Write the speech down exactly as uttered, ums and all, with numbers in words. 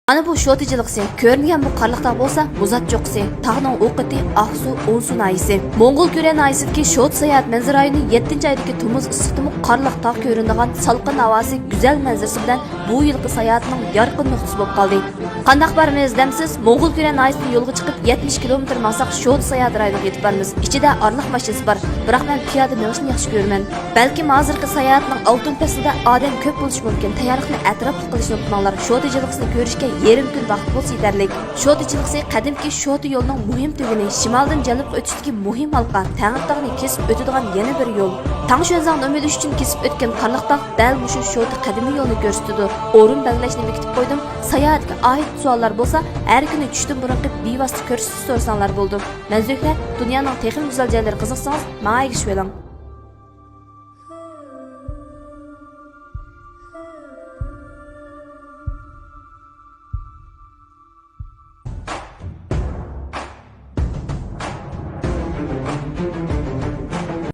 مانا بۇ شوتا جىلغىسى. كۆرۈنگەن بۇ قارلىق تاغ بولسا مۇزات چوققىسى. تاغنىڭ ئوقىتى ئاقسۇ، ئونسۇ ناھىيىسى. موڭغۇل كۈرە ناھىيىسىدىكى شوتا ساياھەت مەنزىرە رايونى يەتتىنچى ئايدىكى تومۇز ئىسسىقتىمۇ قارلىق تاغ كۆرۈنىدىغان سالقىن ھاۋاسى، گۈزەل مەنزىرىسى بىلەن بۇ يىلقى ساياھەتنىڭ يارقىن نۇقتىسى بولۇپ قالدى. قانداق بارىمىز دەمسىز؟ موڭغۇل كۈرە ناھىيىسىدىن يولغا چىقىپ يەتمىش كىلومېتىر ماڭساق شوتا ساياھەت رايونىغا يېتىپ بارىمىز. ئىچىدە ئارىلىق ماشىنىسى بار، بىراق مەن پىيادە مېڭىشنى ياخشى كۆرىمەن. بەلكىم ھازىرقى ساياھەتنىڭ ئالتۇن پەسلىدە ئادەم كۆپ بولۇشى مۇمكىن، تەييارلىقنى ئەتراپلىق قىلىشنى ئۇنتۇماڭلار. شوتا جىلغىسىنى كۆرۈشكە يېرىم كۈن ۋاقىت بولسا يېتەرلىك. شوتا جىلغىسى قەدىمكى شوتا يولىنىڭ مۇھىم تۈگۈنى، شىمالدىن جەنۇبقا ئۆتۈشتىكى مۇھىم ھالقا، تەڭرىتاغنى كېسىپ ئۆتىدىغان يەنە بىر يول. تاڭشۈەنزاڭ نومىلى ئۈچتىن كېسىپ ئۆتكەن قارلىق تاغ دەل مۇشۇ شوتا قەدىمىي يولنى كۆرسىتىدۇ. ئورۇن بەلگىلەشنى بېكىتىپ قويدۇم. ساياھەتكە ئائىت سوئاللار بولسا، ھەر كۈنى چۈشتىن بۇرۇنقى بىۋاسىتە كۆرسىتىش سورىساڭلار بولىدۇ. مەن زۆھرە، دۇنيانىڭ تېخىمۇ گۈزەل جايلىرىغا قىزىقسىڭىز، ماڭا ئەگىشىۋېلىڭ.